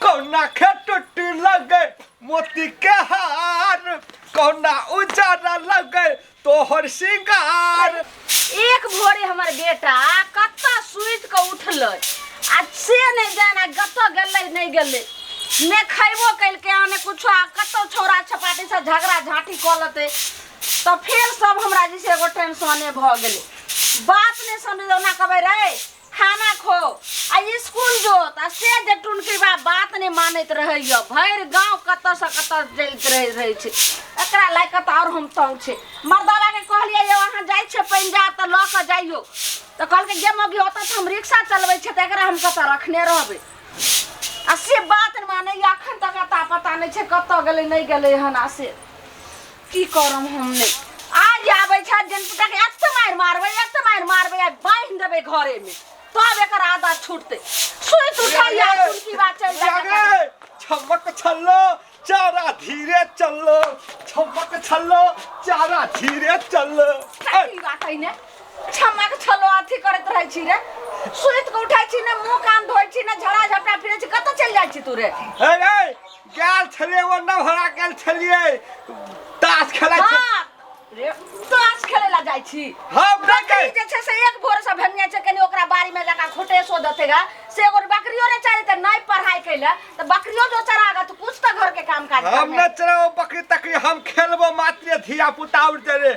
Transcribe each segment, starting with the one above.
कौना खेटुट लगे मोती के हार, कौना उजारा लगे तोहर सिंगार। एक भोरे हमर बेटा कतऽ सुति कऽ उठलै आ से नहि जाना कतऽ गेलै नहि गेलै, ने खैबो केलकै आ ने कुछो, आ कतौ छौड़ा छपाटी से झगड़ा झाँटी कऽ लेतै तऽ फेर सब हमरा जे छै एगो टेंशने भऽ गेलै। बात नहि समझ, ओना कहबै रे खाना खो आ स्कूल जो, तऽ से जे टुनकी बा बात नहि मानैत रहैए, भरि गाँव कतऽसँ कतऽ चलैत रहै रहै छै। एकरा लए कऽ तऽ आओर हम तंग छी। मर्दाबाके कहलियै यौ अहाँ जाइ छियै पंजाब तऽ लऽ कऽ जइयौ, तऽ कहलकै गे मौगी ओतऽ तऽ हम रिक्शा चलबै छियै तऽ एकरा हम कतऽ रखने रहबै। आ से बात नहि मानैए, अखन तक अता पता नहि छै कतऽ गेलै नहि गेलै हन। आ से की करम हम नहि आज आबै छै जनपुटा के एते मारि मारबै, एते मारि मारबै आ बान्हि देबै घरे में, तब एकर आदत छूटतै। सुति उठैया टुनकी बात चलि जाइ। छमक छल्लो चारा धीरे चलो, छमक छल्लो चारा धीरे चलो। की बात है ने छमक छल्लो अथी करैत रहै छी रे? सुति के उठै छी ने मुँह कान धोइ छी ने झड़ा झपटा फिरै छी, कतऽ चलि जाइ छी तू रे? हे रे गेल छलियै ओ नवहरा गेल छलियै ताश खेलै छै। हाँ, रे ताश खेलै ला जाइ छी? हम नहि बकरी जे छै से एक भोर से भंगिया छै, कनी ओकरा बाड़ी में जाका खोटेसो देते गा, से एगो बकरियो नहीं चाहे त नहीं पढ़ाई कैले त बकरियो जो चरागा तो कुछ त घर के काम काज हम करने। न चलाओ बकरी तकरी, हम खेलबो मात्र धिया पुता उड़ रे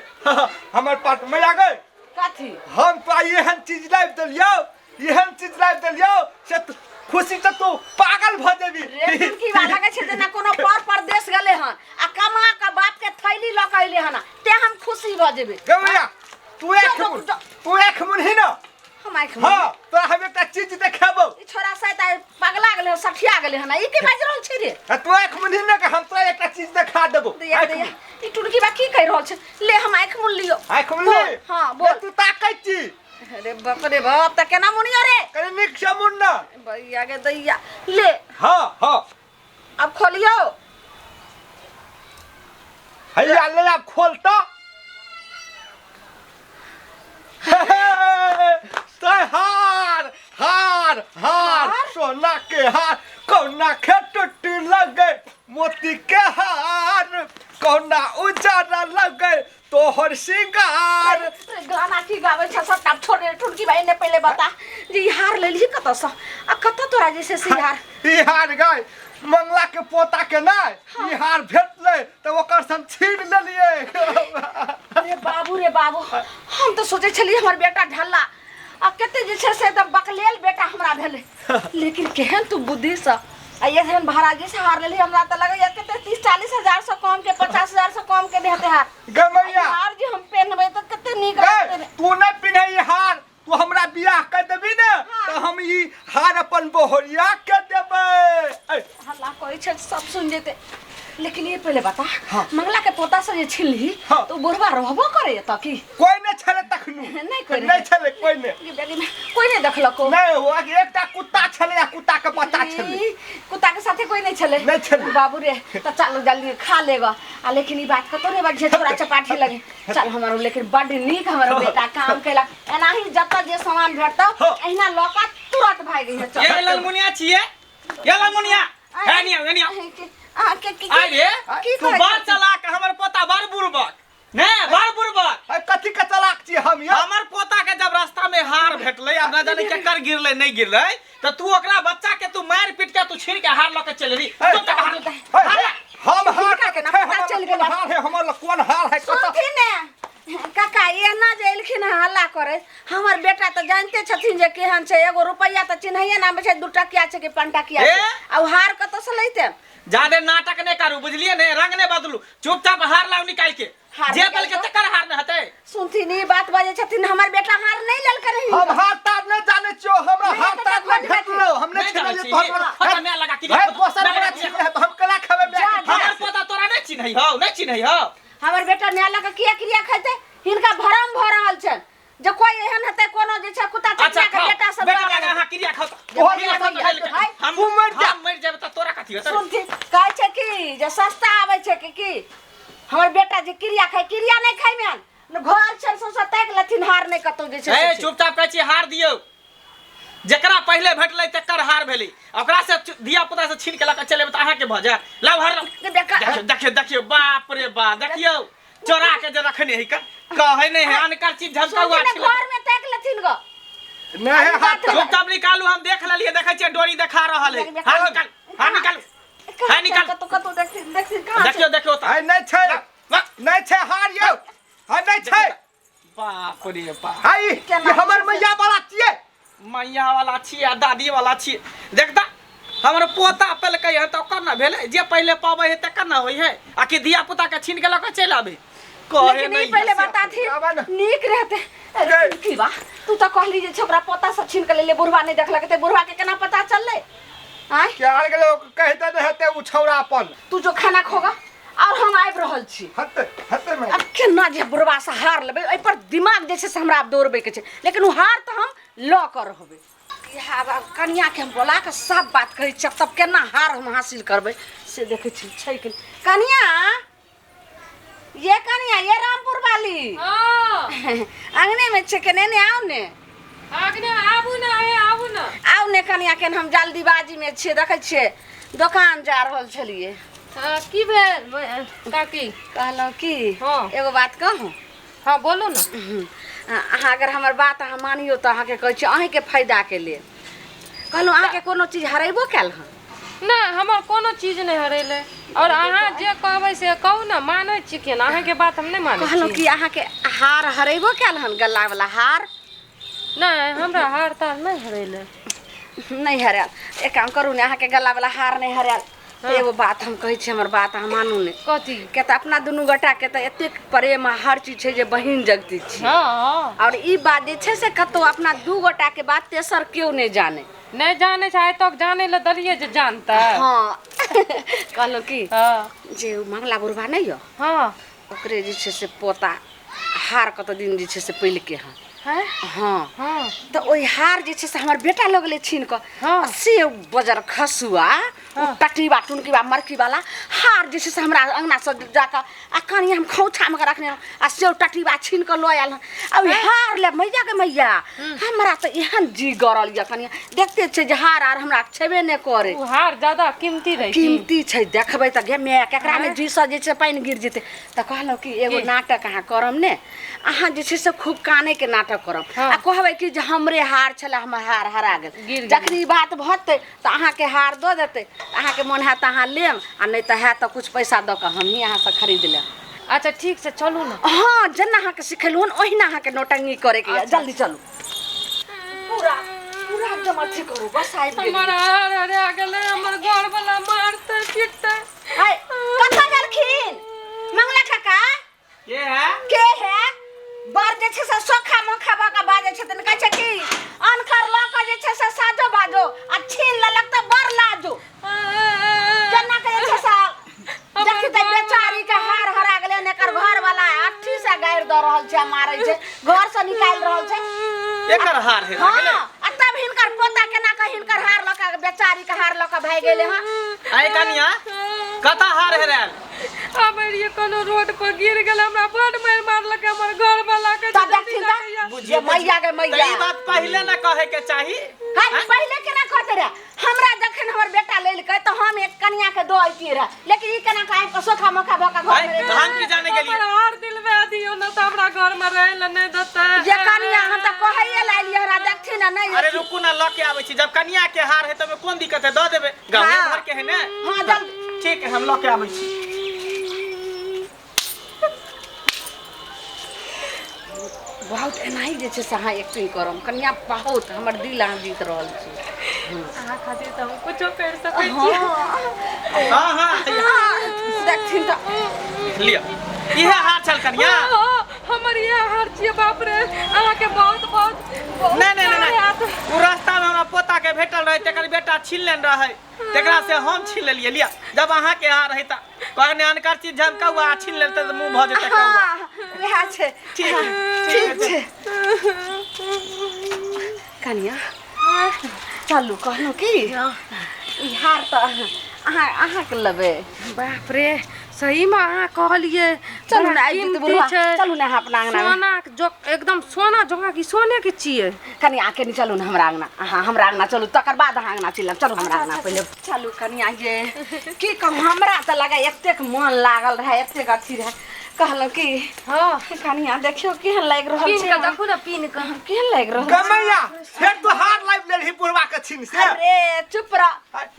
हमर पाट में आ गए। कथी? हम तो एहन चीज लाबि देलियौ, एहन चीज लाबि देलियौ से खुशी से तू पागल भ जेबी। रे तुमकी बा लगे छै जेना कोनो पर परदेश गेले हन आ कमा के बाप के थैली ल के अइले हन, ते हम खुशी भ जेबे। गे भैया तू एक जो, मुन जो। तू एक मुन ही ना हम आँखि हाँ तोरा हम एकटा चीज देखेबौ। ई छोरा शायद आइ पगला गेलै हन, सठिया गेलै हन, ई की बाजि रहल छै रे? आ तू आँखि मुन ही ना के हम तोरा एकटा चीज देखा देबौ। दैया आँखि दैया मुन। ई टुनकी बा की कहि रहल छै? ले हम आँखि मुन लियो। आँखि मुन ले। बोल, हाँ बोल। तू ताकै छी। अरे बाप रे बाप, त केना मुनियो रे? कनि नीक से मुन ना। भैया के दैया ले। हाँ हाँ अब खोलियो। हैया ले आब खोल त। हार हार हार सोना के हार, कौना के टूट लगे मोती के हार, कौना उजारा लगे तोहर सिंगार। गाना की गाबै छ सबटा छोड़ रे टुनकी भाई, ने पहिले बता जे ई हार लेलही कतऽ सँ आ कतऽ तोरा जे छै से ई हार? ई हार गाय मंगला के पोता के नहि ई हार भेटलै तऽ ओकर से हम छीन लेलियै। अरे बाबू रे बाबू, हम तऽ सोचै छलियै हमर बेटा ढल्ला आ कते जे छै से एकदम बकलेल बेटा हमरा भेलै, लेकिन केहन तू बुद्धि सँ आ एहन भाड़ा जे से हार लेलही। हमरा तऽ लगैया कते 30-40 हजार सँ कम के 50 हजार सँ कम के नहि हेतै हार। गे मैया। आ ई हार जे हम पेन्हबै तऽ कते नीक गे, लगतै रे। तू नहि पिन्हे ई हार, तू हमरा बियाह कर देबी ने तऽ हम ई हार अपन बोहरिया के देबै। ऐ, हल्ला करै छै सब सुनि जेतै, लेकिन ये पहिले बता हाँ। मंगला के पोता से जे छिनली हाँ। तो बुढ़वा रहबो करे एतऽ की? कोई नहि छलै तखनु। नहि कोई नहि छलै कोई नहि। गे बेटी, नहि, कोई नहि देखलको? नहि, ओ एकटा कुत्ता छलै आ कुत्ता के बच्चा छलै। ई, कुत्ता के साथे कोई नहीं छलै? नहि छलै। बाबू रे, तऽ चल जल्दी खा लेगा आ लेकिन ई बात कतौ नहीं बाजै छोरा चपाटी लगे। चल हमर, लेकिन बड नीक हमर बेटा काम केलक। एनाही जतऽ जे सामान भेटतौ हाँ। एहिना लऽ कऽ तुरंत भागि जइहे। चल। ये ललमुनिया छियै, ये ललमुनिया हे निया हे निया। अहाँके की आइ रे की तू कहै बड़ छथिन? चलाक, हमर पोता बड़ बुड़बक ने, बड़ बुड़बक। ऐ, कथी के चलाक छी हम यौ? हमर पोता के जब रास्ता में हार भेटलै आब न जाने केकर गिरलै नहीं गिरलै तऽ तू ओकरा बच्चा के तू मारि पीट के तू छीन के हार लऽ के चलि एली। ऐ, तू तक हार ऐ, हार हम हार हिनका केना छै, पता हमर चलि कोन गेलै? हार है, हमर लग कोन हार है कतऽ? सुनथिन ने काका, एना जे एलखिन हँ हल्ला करे, हमर बेटा तऽ जानते छथिन जे केहन छै, एगो रुपैआ तऽ चिन्हैये ना आबै छै, 2 टकिया छै कि 5 टकिया छै, ए? आ ओ हार कतऽ से लैते? जादे नाटक नहि करू बुझलियै ने, रंग नहि बदलू, चुपचाप हार लाउ निकालि के। हार जे निकालि देलकै के? तकर हार ने हेतै। सुनथिन ई बात बजै छथिन, हमर बेटा हार नहि लेलकै रहै। हम हार तार नहि जानै छियौ, हमरा नहि, हार तऽ तार नहि देखो, भेटलौ, हम नहि नहि जानै छिनलियै छी। तोहर हँ, तऽ माय लगा कि हे, दोसर माय गोरा लगा कि छिनले हेतौ, हम केना खेबै माय जा, के? जा। हमर पोता तोरा नहि चिन्है हौ, नहि चिन्है हौ। हमर बेटा माय लग किया क्रिया खेतै? हिनका भरम भऽ रहल छनि जे कोई एहन हेतै कोनो जे छै कुत्ता अच्छा चटिया के खाओ बेटा सब बेटा लऽ लगा गेलै। अहाँ क्रिया खाओ तोहर क्रिया खाओ हाय, तऽ हाय। हम तू मरि जा। हम मरि जायब तऽ तोरा कथी हेतै? सुनथिन कहै छै कि जे सस्ता आबै छै कि की हमर बेटा जे क्रिया खाय, क्रिया नहि खाय में घर छनि सौंसे ताकि लेथिन, हार नहि कतौ जे छै ए से छै। चुपचाप कहै छी हार दियौ, जेकरा पहिले भेटलै तकर हार भेलै। ओकरा से धिया पुता से छीन के लऽ के चलि एबै तऽ अहाँके भऽ जायत लाउ हार लाउ देखियौ देखियौ देखियौ बाप रे बाप देखियौ चोरा के जे रखने है कहै नहीं है अनकर चीज झमका सुनथिन ने, घर में ताकि लेथिन गो नहीं है हाथ चुपचाप निकालू हम देख लेलिए देखै छियै डोरी देखा रहल है हाथ निकाल हाथ निकाल हाथ निकाल कतौ कतौ देखथिन देखथिन कहाँ देखियौ देखियौ तऽ है नहीं छै नहीं छै हार यौ है नहीं छै बाप रे बाप है ई हमर मैया वाला छियै मैया वाला छी आ दादी वाला छी देखता हमर पोता पेलकै हन तऽ ओकर ना भेलै जे पहिले पाबै है तकर ना होइ है आ कि धिया पुता के छीन के लऽ के चलि आबै कहे लेकिन ई नहीं पहिले है से। बताथिन आबा ने। नीक रहते अरे की बा तू तो कहली जे छोकरा पोता सब छीन के लेले बुढ़वा नहीं देखलक ते बुढ़वा के केना पता चललै आय के आर गेलै कहि देने हेतै ओ छौड़ा अपन तू जो खाना खोगा और हम आबि रहल छी हते हते में अब केना जे बुढ़वा से हार लेबै एहि पर दिमाग जे छै से हमरा आब दौड़बै के छै लेकिन ओ हार तऽ हम लऽ कऽ रहबै इएह आब आब कनियाके हम बोला कऽ सब बात कहै छियै तब केना हार हम हासिल करबै से देखै छी छै कि नहि। कनिया ये कनिया ये रामपुर वाली हाँ अंगने में छै के ने आउ ने अगने आबू ने हे आबू ने आउ ने कनिया केन हम जल्दीबाजी में छियै देखै छियै दोकान जा रहल छलियै हाँ, की भेल काकी कहलहुँ की हाँ। एगो बात कहूँ हाँ बोलू ने अहाँ अगर हमर बात अहाँ मानियो तऽ अहाँके कहै छी अहीँके फायदाके लेल कहलहुँ अहाँके कोनो चीज हरेबो कयल हँ नहि हमर कोनो चीज नहि हरेलै और अहाँ जे कहबै से कहू ने मानै छी केना अहाँके बात हम नहि मानै कहलहुँ छी कि अहाँके हार हरेबो कयल हन गलावला हार नहि हमरा हार तार नहि हरेलै नहि हरायल एक काम करू ने अहाँके गलावला हार नहि हरायल तऽ एगो बात हम कहै छी हमर बात अहाँ मानू ने कथी किया तऽ अपना दुनू गोटाके तऽ एतेक प्रेम आ हर चीज छै जे बहिन जगती छी हँ हँ आओर ई बात जे छै से कतहु अपना दू गोटाके बात तेसर केओ नहि जाने नहि जानै छै आइ तक जानै लए देलियै जे जानतै हँ कहलहुँ की हँ जे ओ मंगला बुढ़बा नहि यऽ हँ ओकरे जे छै से पोता हार कत दिन जे छै से पैलकै हँ हैं? हँ हँ तऽ ओहि हार जे छै से हमर बेटा लऽ गेलै छीन कऽ हँ। आ से बजर खसुआ ओ टटीबा टुनकीबा मरकी वाला हार जे छै से हमरा अंगना से जाकऽ आ कनि हम खोँछामे कऽ रखने रहौं आ से ओ टटीबा छीन कऽ लऽ आयल हन आ ओहि हार ले मैया के मैया हमरा तऽ एहन जी गड़ल यऽ कनिया देखते छै जे हार आर हमरा छेबे नहि करे ओ हार ज्यादा कीमती रहै की कीमती छै देखबै तऽ गे माय केकरा ने जी से जे छै पानि गिर जेतै तऽ कहलहुँ कि एगो की? नाटक अहाँ करम ने अहाँ जे छै से खूब कानैके नाटक करब हँ। आ कहबै कि जे हमरे हार छलै हमर हार हरा गेल गिर गेल। जखन ई बात भतै तऽ अहाँके हार दऽ देतै तऽ अहाँके मोन हैत तऽ अहाँ लेब आ नहि तऽ हैत तऽ किछु पैसा दऽ कऽ हमही अहाँसँ खरीद लेब अच्छा ठीक छै चलू ने हँ जेना अहाँके सिखेलहुँ हन ओहिना अहाँके नौटंकी करैके यऽ जल्दी चलू पूरा पूरा एकदम अथी करू बस आबि गेली हमर हार हरा गेलै हमर घर वाला मारतै पीटतै हाय कतऽ गेलखिन मंगला काका के है के है बर जे छै से सोखा मोखा भऽ कऽ बाजै छथिन कहै छै कि अनकर लऽ कऽ जे छै से साजो बाजो आ छीन लेलक तऽ बड़ लाजो केना के जे छै से देखी तऽ बेचारी के हार हरा गेलै हन एकर घर वाला अट्ठी से गारि दऽ रहल छै आ मारै छै घर से निकालि रहल छै एकर हार है हँ आ तब हिनकर पोता केना कऽ हिनकर हार लऽ कऽ बेचारी के हार लऽ कऽ भागि गेलै हँ आइ कनिया कतऽ हार हेरायल आबै रहियै कोनो रोड पर गिर गेल हमरा बड मारि मारलक हमर घर वाला के तब देखथिन तऽ जे मैया गे तऽ मैया ई बात पहिले न कहे के चाही है पहिले केना कहते रहे हमरा जखन हमर बेटा लेलकै तऽ हम एक कनिया के दऽ अइतियै रहे लेकिन ई केना कऽ आबि कऽ सोखा मोखा भऽ कऽ घर मे तऽ हम की जाने गेलियै हमर हार दिलवा दियौ ने तऽ हमरा घर में रहै लए नहि देतै जे कनिया हम तऽ कहैये लए एलियै हमरा देखथिन ने नहि अरे रुकू ना लऽ के आबै छी जब कनिया के हार है तब कोन दिक्कत है दऽ देबै गाँवे हाँ। घर के है ने हाँ जल्दी ठीक है हम लऽ के आबै छी बहुत एनाही जे छै से अहाँ एक्टिंग करब कनिया बहुत हमर दिल अहाँ जीत रहल छी अहाँ खातिर तऽ हम कुछो कर सकै छी हाँ हाँ देखथिन तऽ लिअ इहे हार छल कनिया हाँ, हमर इएह हार छियै बाप रे अहाँके बहुत बहुत बहुत नहीं नहीं नहीं प्यार नहीं हैत। ओ रास्ता में हमरा पोता के भेटल रहे तेकर बेटा छीन लेने रहे तेकरा से हम छीन लेलिए लिअ जब अहाँ के हार रहे त कहने अनकर चीज झमकौआ आ छीन लेते तऽ मुंह भऽ जेतै कौआ हाँ वएह छै ठीक हाँ, ठीक ठीक छै कनिया चलू कहलहुँ की ई हार तऽ अहाँ अहाँके लेबै बाप रे सही में अहाँ कहलिए। चलू बड़ा ने आबि जेतै कीमती बुढ़वा। छै। चलू ने अहाँ अपना अंगना में। सोना के जो एकदम सोना जकाँ की सोने के छियै। कनि आके नहीं चलू ने हमरा अंगना, अहाँ हमरा अंगना चलू, तकर बाद अहाँ अंगना चलि चलू हमरा अंगना पहिले चलू। कनिया ये की कहू, हमरा तऽ लगे एतेक मन लागल रहै, एतेक अथी रहै, कहलहुँ कि हाँ कनिया देखियौ केहन लागि रहल पीन छै। के देखू ने, पीन के केहन लागि रहल छै। गमैया फेर तू हार लाइब लेलही बुढ़वा के छीन से। अरे चुप रह,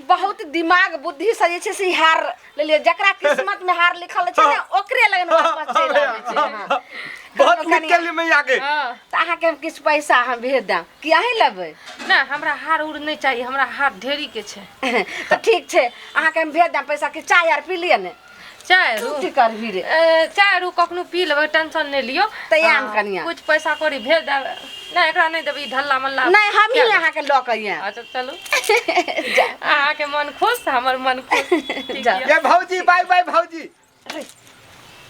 बहुत दिमाग बुद्धि से जे छै से ई हार लेलियै। जकरा किस्मत में हार लिखल छै ने ओकरे लगन वापस चलि आबै छै। हाँ। बहुत नीक कनिया। केली मैया के। हाँ। तऽ अहाँके हम किछु पैसा हम भेज देब कि अहीं लेबै? नहि, हमरा हार उर नहि चाही, हमरा हार ढेरी के छै। तऽ ठीक छै, अहाँके हम भेज देब पैसा कि चाय आर पी लिअ ने। चाय रू की करबी रे? ए, चाय रू कखनो पी लेबै, टेंशन नहि लियौ। तऽ आयब कनिया। कुछ पैसा कौड़ी भेज देब। नहि, एकरा नहि देबै, ई ढल्ला मल्ला। नहि, हमही अहाँके लऽ कऽ आयब। अच्छा चलू, अहाँके मन खुश हमर मन खुश, ठीक जाउ। यऽ। ये भौजी, बाय बाय भौजी।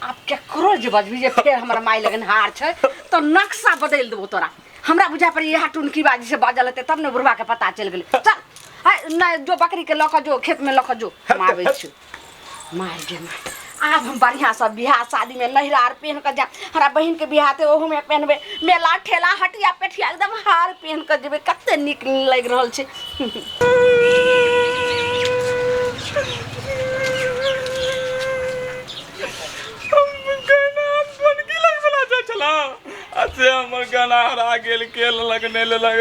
आब केकरो जे बजबी जे फेर हमर माय लगन हार छै तऽ नक्शा बदलि देबो तोरा। हमरा बुझा पड़ै इएह टुनकी बाजी से बाजल हेतै तब ने बुढ़वा के पता चलि गेलै। चल आइ, नहि जो बकरी के लऽ कऽ जो खेत में लऽ कऽ जो, हम आबै छी। मार गे मार, आब हम बढ़िआँसँ बियाह शादीमे नहिरा आर पहिन कऽ जायब। हमरा बहिनके बियाह हेतै, ओहूमे पहिनबै। मेला ठेला हटिया पेठिया एकदम हार पहिन कऽ जेबै, कते नीक लागि रहल छै। गहना बनकी लगबला जाइ छला आ से हमर गहना हरा गेल, के लेलक नहि लेलक।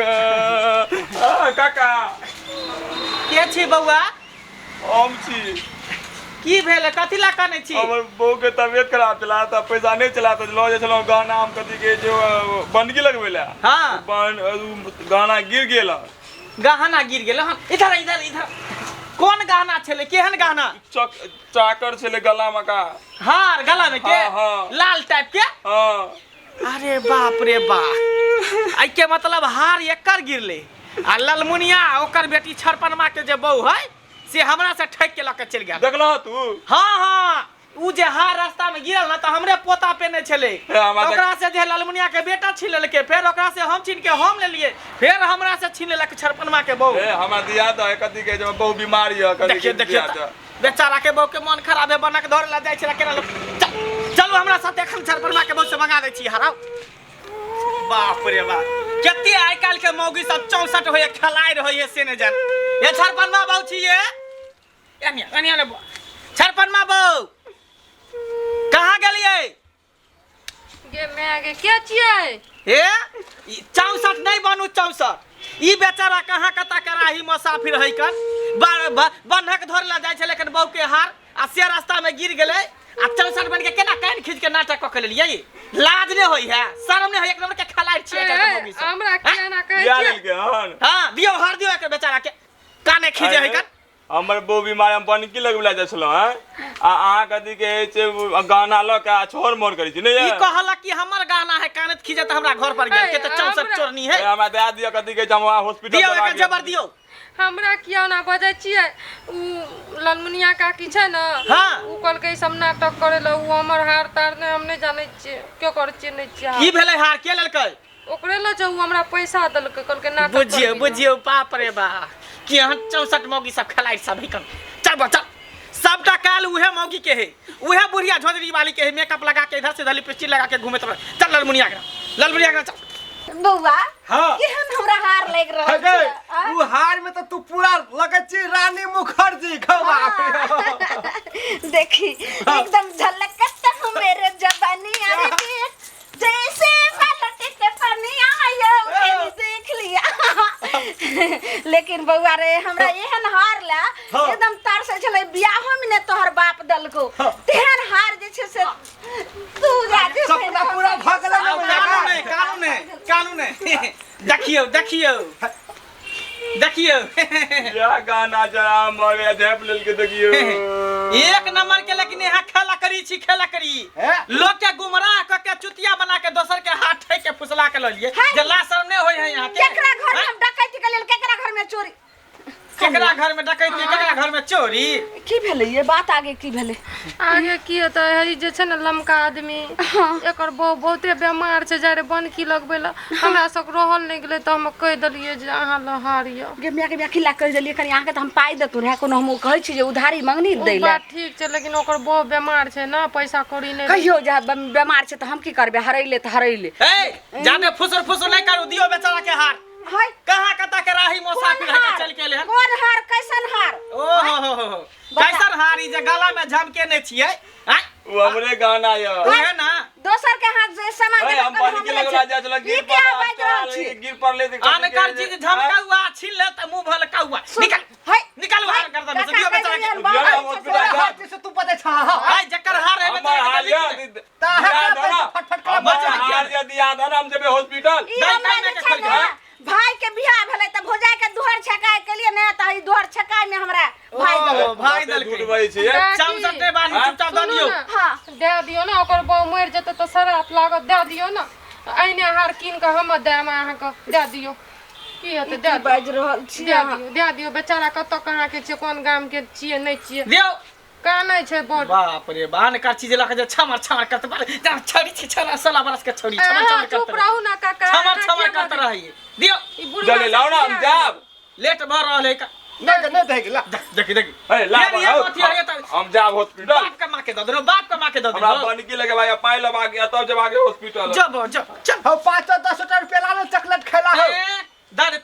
आ, काका। के छी बौआ? हम छी। की भेल, कथी ला कनै छी? हमर बहू के तबियत खराब छला तऽ पैसा नहि छला तऽ लऽ जाइ छलहुँ गहना हम कथी कहै छै बनकी लगबै लए। हाँ। बन उ गहना गिर गेल। गहना गिर गेल हन? इधर इधर इधर। कोन गहना छलै, केहन गहना? चक चाकर छलै गला मे का। हार गला में के? हाँ, हाँ। लाल टाइप के? हाँ। अरे बाप रे बा, आई के मतलब हार एकर गिरले आ ललमुनिया ओकर बेटी छरपनमा के जे बहू है से हमरा से ठक के लऽ के चलि गेल। देखलह तू? हाँ हाँ, उ जे हार रास्ता में गिरल ना तऽ हमरे पोता पेने छलै। हे, हमरा तऽ ओकरा से जे ललमुनिया के बेटा छीन लेलकै, फेर ओकरा से हम छीन के हम लेलिए, फेर हमरा से छीन लेलक छरपनमा के बहू। ए हमरा दिया दऽ, कथी कहै छै, बहू बीमार यऽ, कथी देखियौ कहै देखियौ दिया तऽ दऽ। बेचारा के बहू के मन खराब है, बनक धर ला जाइ छलै केना लोक। चलू हमरा साथे, एखन छरपनमा के बहू से मंगा दै छी हराउ। बाप रे बाप, कते आइ काल्हि के मौगी सब 64 होइए, खेलाइ रहैए से नहि जान। ये छरपनमा बहू छी ये, एनिया एनिया ने छरपनमा बहू कहाँ गेलियै? गे माय गे, के छियै? हे, ई 64 नहि बनू 64। ई बेचारा कहाँ कता कराही मुसाफिर है कन बन्हक धर ला जाइ छै लेकिन बहू के हार आ से रास्ता में गिर गेलै आ 64 बन के केना कान खींच के नाटक कऽ के लेलियै। लाज नहि होइ है, शर्म नहि होइ, एक नंबर के खलाइ छियै एकर ए, मौगी सब। हमरा किया ना कहै दिया छियै? लेलकै हन। हाँ दियौ, हार दियौ एकर बेचारा के, काने खींचे है कन। हमर बहू बीमार, हम बनकी लगबला जाइ छलहुँ हैं आ अहाँ कथी कहै छै गहना लऽ के आ छोड़ मोड़ करै छी नहि ई ये? कहलक कि हमर गहना है, कानत खींचे तऽ हमरा घर पर गेल के तऽ 64 चोरनी है। ए, हमरा दए दिअ, कथी कहै छै, हम हॉस्पिटल दियौ चला एकर गेल। जबर दियौ। हमरा किया ना बजै छियै? उ ललमुनिया काकी छै ने, हाँ। उ कहलकै ई सब नाटक करै लए। उ हमर हार तार नहि, हम नहि जानै छियै के करै छियै नहि छियै। की भेलै, हार के लेलकै? ओकरे लए छै, उ हमरा पैसा देलकै, कहलकै नाटक बुझियौ करबी। बुझियौ, बाप रे बा, कि अहाँ 64 मौगी सब खेलाइ सब है कन। चल बा चल, सबटा काल उहे मौगी के है, उहे बुढ़िया झोंझरी वाली के है, मेकअप लगा के इधर से उधर लिपस्टिक लगा के घूमैत रह। चल ललमुनिया के, ललमुनिया के चल। बौआ। हाँ। केहन हमरा हार लागि रहल हे छै? आ? उ हार में तो तू पूरा लगै छी रानी मुखर्जी खो बाप रे। देखी एकदम झलकत हूँ मेरे जवानी, अरे देख जैसे पलट के पानी आयो, कहीं देख लिया। लेकिन बौआ रे, हमरा एहन हार ला हाँ। एकदम तरसै छलै, बियाहो में ने तोहर बाप देलको हाँ। तेहन हार जे छै से तू जा जे सपना पूरा भऽ गेलै ने आउ, मैया कानू के। नहि, कानू नहि, कानू नहि। देखियौ देखियौ देखियौ, या गाना जरा मर गया, झाँप लेलकै देखियौ। एक नंबर के। लेकिन यहाँ खेला करी छी, खेला करी। हे? लोग के गुमराह क के चुतिया बना के दोसर के हाथ ठेक के फुसला के लऽ लिए है? जे ला शर्म नहीं होय है यहाँ के। केकरा घर में हम डकैती के लेल, केकरा घर में चोरी? केकरा घर में डकैती, केकरा घर में चोरी? की भेलै ये बात, आगे की भेलै? आगे की हेतै, हे जे छै ने लमका आदमी, एकर बहू बहुते बेमार छै, जाय रे बनकी लगबै लए, हमरा सब रहल नहि गेलै तऽ हम कहि देलियै जे अहाँ लग हार यऽ। गे माय के, किला कहि देलियै? कनि अहाँके तऽ हम पाइ देतहुँ रहए, कोनो हम कहै छी जे उधारी मंगनी ओ दै लए। बात ठीक छै, लेकिन ओकर बहू बेमार छै ने, पैसा कौड़ी नहि। कहियो जे बेमार छै तऽ हम की करबै? हरैले तऽ हरैले। ए, जादे फुसुर फुसुर नहि करू, दियो बेचारा के हार। हाय, कहाँ कता के राही मोसाफिर कोन है के हार? चल के एले हन। कोन हार, कैसन हार? ओ हो हो हो हो, कैसन हार ई जे गला में झमके ने छियै? आँय? ओ हमरे गाना यऽ। उहे ना। दोसर के हाथ से सामान ए, देबै हम कल बन के हमरे लगला छै। जाइ छलै ई गिर क्या पड़ला बाजि रहल छी? गिर पड़ले तऽ अनकर चीज झमकौआ छीन ले तऽ मुंह भल कौआ। निकल हाय, निकल हार गर्दन में से, दियो काका बेचारा के। कहि दियो ना, दियौन, हॉस्पिटल जा। हार से तू बजै छह? आय जकर हार है हमर बेचारा हार के यऽ दे। तऽ अहाँ दिया के दो ना। पैसा फटफट करब। हमर बचा हार किया? यऽ दिया दो ना, हम जेबै हॉस्पिटल। ई दाइ हमरा कान जे में के छै खोलि ने, के। भाई के बियाह भेलै तऽ भौजाई के दुहर छकाय के लिए ने, तऽ ई दुहर छकाय में हमरा भाई ओ, देलक। भाई बाते देलकै। झूठ बजै छियै। काकी, चमसटे बानी, आँय? चुपचाप दऽ सुनू दियौ। ने, हाँ। दए दियौ ने, ओकर बहू मरि जेतै तऽ श्राप लागत। दए दियौ ने, अहिने हार कीन कऽ हम देब अहाँके, दए दियौ, की हेतै? दए दियौ। बाजि रहल छी दए अहाँ? दियौ, दए दियौ। बेचारा कतऽ कहाँ के छियै, कोन गाम के छियै, नहि छियै। दियौ। कानै छै बड़। बाप रे बा, अनकर चीज लऽ के जे छमर छमर करत बाप रे, जा छड़ी छी छला 16 बरस के छड़ी छमर अहाँ छमर चुप करत रहू ने काका, छमर अहाँ छमर किया करत बजै? रहैये। दियौ। ई बुढ़वा जल्दी लाउ ना, हम सब जायब। लेट भऽ रहल है। नहि नहि दै गेला। देखी देखी। ए, ला, ये आओ, अथी है तऽ हम जायब हॉस्पिटल। बाप के माँ के दऽ देलहुँ, बाप के माँ के दऽ हमरा देलहुँ। बनकी लगे भाई पाइ लबा के तब जब आगे हॉस्पिटल। जब जब चल। हौ, 5-10 टा रुपया ला ले, चॉकलेट खेला हौ। ए, दादा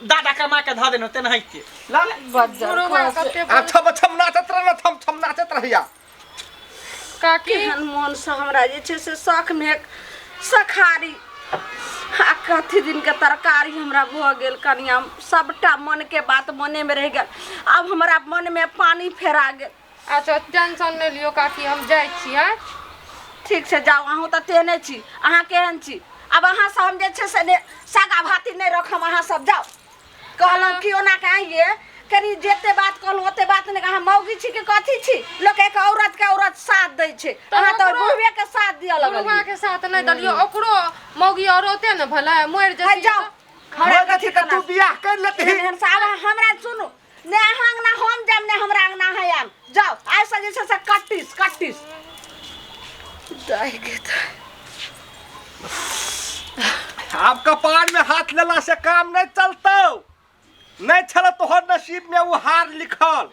दादा के माँ के धऽ देलहुँ, तेनाहिते ला ले। बुढ़वा कते आब छम छम नाचत रह ने, थम थम नाचत रहिया। काकी, केहन मोनसँ हमरा जे छै से शौखमे सखारी आ कथी दिनके तरकारी हमरा भऽ गेल। कनिया, सबटा मनके बात मनेमे रहि गेल, आब हमरा मनमे पानि फेरा गेल। अच्छा, टेंशन नहि लियौ काकी, हम जाइ छी। आँय, ठीक छै, जाउ। अहूँ तऽ तेहने छी, अहाँ केहन छी? आब अहाँ सब हम जे छै से ने सागा भाती नहि रखम। अहाँ सब जाउ। कहलहुँ कि ओना के आइए कनि जते बात कहलहुँ ओते बात नहि। अहाँ मौगी छी कि कथी छी? लोक एक औरत के औरत साथ दै छै, अहाँ तऽ ओकरो- बुढ़बे के साथ दिअ बुढ़वा लगलियै। के साथ नहि देलियौ, ओकरो मौगी औरते ने भेलै, मरि है जेतै। जाउ। हमरा मर कथी जेतै तऽ तू बियाह कर लेतही। एहन एहन से आब हमरा सुनू ने, अहाँ अंगना हम जायब ने हमरा अंगना अहाँ आयब। जाउ, आइसँ जे छै से कट्टिस कट्टिस दाइ के तऽ। आब कपार में हाथ लेला से काम नहीं चलतौ। नहीं छल तोहर नसीब में वो हार लिखल।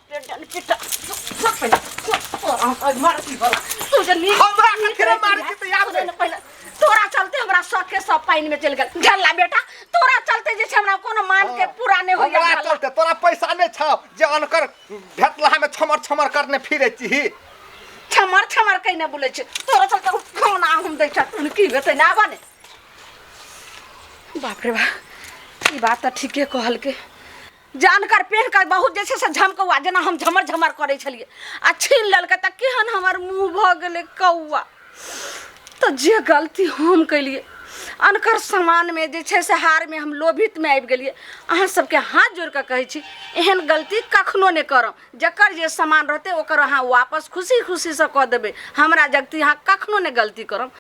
तू जे नीक हमरा नीक कथी रे रहै मारै छलै, छी तऽ आब सुनै ने पहिले, तोरा चलते हमरा शौक के सब पानि में चलि गेल। झल्ला बेटा, तोरा चलते जे छै हमरा कोनो मान के पूरा नहि होइया। हमरा झल्ला। चलते तोरा पैसा नहीं छौ जे अनकर भेटलाहा में छमर छमर करने फिरे छी। छमर छमर कहिने बोलै छै? तोरा चलते खाना हम दै छ, की हेतै ना बने? बाप रे बाप, ई बात तऽ ठीके कहलकै। जानकर पेह के बहुत जे छै से झमकौआ जेना हम झमर झमर करै छलियै आ छीन लेलकै तऽ केहन हमर मुँह भऽ गेलै कौआ। तऽ जे गलती हम केलियै, अनकर सामानमे जे छै से हारमे हम लोभितमे आबि गेलियै। अहाँ सबके हाथ जोड़ि कऽ कहै छी, एहन गलती कखनो नहि करब। जकर जे सामान रहतै ओकर अहाँ वापस खुशी खुशीसँ कऽ देबै। हमरा जगती अहाँ कखनो नहि गलती करब।